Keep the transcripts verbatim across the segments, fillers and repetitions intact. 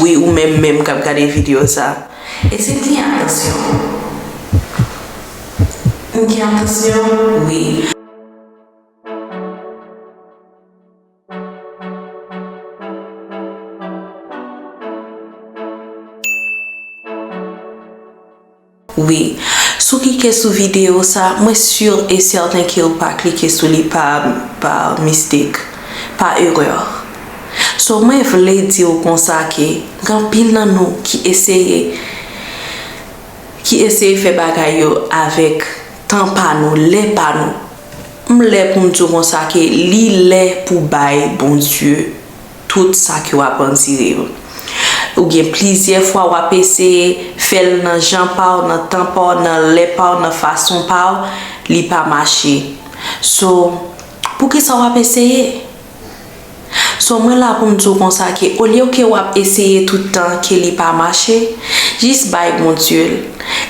Wi, ou menm menm k ap gade videyo sa. Èske m gen atansyon? M gen atansyon? Wi. Wi. Si w klike sou videyo sa, mwen si e sèten ke w pa klike sou li pa, pa mistake, pa erè. So, mwen vle di w konsa ke gen anpil nan nou ki eseye, ki eseye fè bagay yo avèk tan pa nou, lè pa nou. M lè pou m di w konsa ke li lè pou bay Bondye tout sa ke w ap andire yo. Ou gen plizyè fwa w ap eseye fè l nan jan pa w, nan tan pa w, nan lè pa w, nan fason pa w, li pa mache. So, poukisa w ap eseye? So, mwen la pou m di w konsa ke olye ke w ap eseye tout tan ke li pa mache, jis bay Bondye l,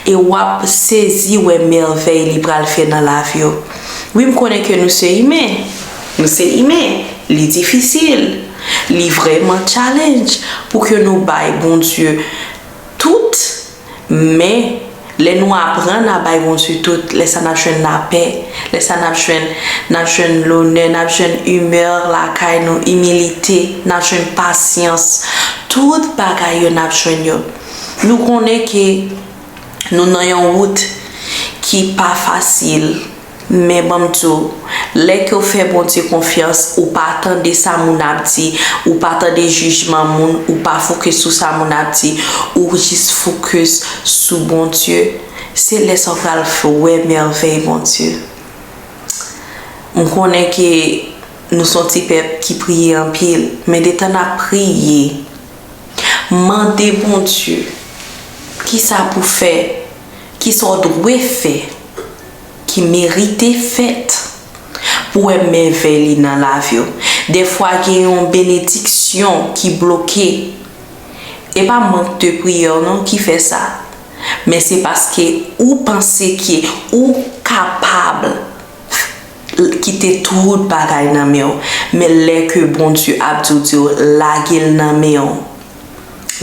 e w ap sezi wè mèvèy li pral fè nan lavi w. Wi, m konnen ke nou se imen. Nou se imen. Li difisil. Li vrèman challenge pou ke nou bay Bondye tout, men lè nou aprann a bay Bondye tout, lè sa n ap jwenn lapè, lè sa n ap jwenn, n ap jwenn lonè, n ap jwenn imè lakay nou, imilite, n ap jwenn pasyans. Tout bagay yo n ap jwenn yo. Nou konnen ke nou nan yon wout ki pa fasil. Men ban m di w, lè ke w fè Bondye konfyans, ou pa tande sa moun ap di, ou pa tande jijman moun, ou pa fokis sou sa moun ap di, ou jis fokis sou Bondye, se lè sa w pral f-, wè mèvèy Bondye. M konnen ke nou se yon ti pèp ki priye anpil, men detan n ap priye, mande Bondye kisa pou fè, kisa w dwe fè ki merite fèt pou w wè mèvèy li nan lavi w. Dèfwa gen yon benediksyon ki bloke. E pa mank de priyè w non ki fè sa, men se paske ou panse ke ou kapab kite tout bagay nan men w. Men lè ke Bondye ap di w, di w, lage l nan men w.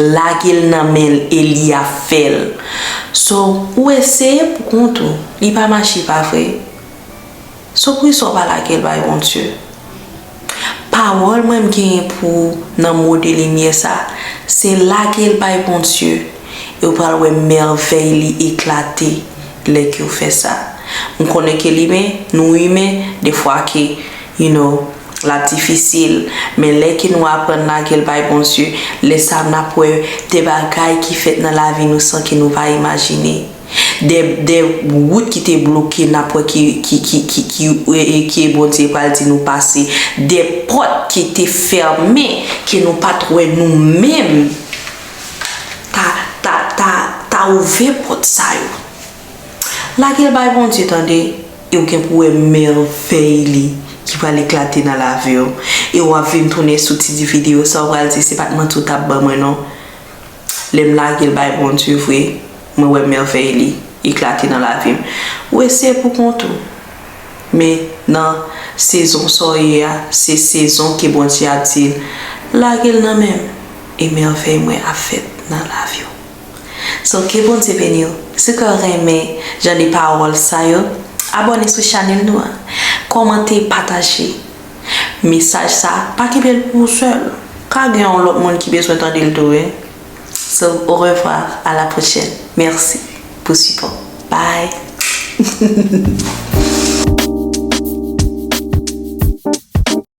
Lage l nan men l e li ap fè l. So, ou eseye pou kont ou. Li pa mache, pa vre? So, poukisa w pa lage l bay Bondye? Pawòl mwen m genyen pou w nan mo de limyè sa, se lage l bay Bondye, e w pral wè mèvèy li eklate lè ke w fè sa. M konnen ke l imen, nou imen, defwa ke, you know, l ap difisil, men lè ke nou aprann lage l bay Bondye, lè sa n ap wè de bagay ki fèt nan lavi nou san ke nou pa imajine. De, de wout ki te bloke, n ap wè ki, ki, ki, ki, ki, e, e, ki Bondye pral di nou pase. De pòt ki te fèmen, ke nou pa t wè nou menm, ta, ta, ta, ta ouvè pòt sa yo. Lage l bay Bondye, tande, e w gen pou wè mèvèy li ki pral eklate nan lavi w. E w ap vin tounen sou ti videyo sa, w pral di, "Se pa t manti w t ap ban mwen, non." Lè m lage l bay Bondye vre, mwen wè mèvèy li eklate nan lavi m. Ou eseye pou kont ou. Men nan sezon sa w ye a, se sezon ke Bondye ap di l, "Lage l nan men m, e mèvèy mwen ap fèt nan lavi w." So, ke Bondye beni w. Si w renmen jan de pawòl sa yo, abòne sou chanèl nou an. Kòmante, pataje. Mesaj sa, pa kenbe l pou ou sèl. Ka gen yon lòt moun ki bezwen tande l tou, wi. So, au revoir, à la prochaine. Merci pou sipò. Bye.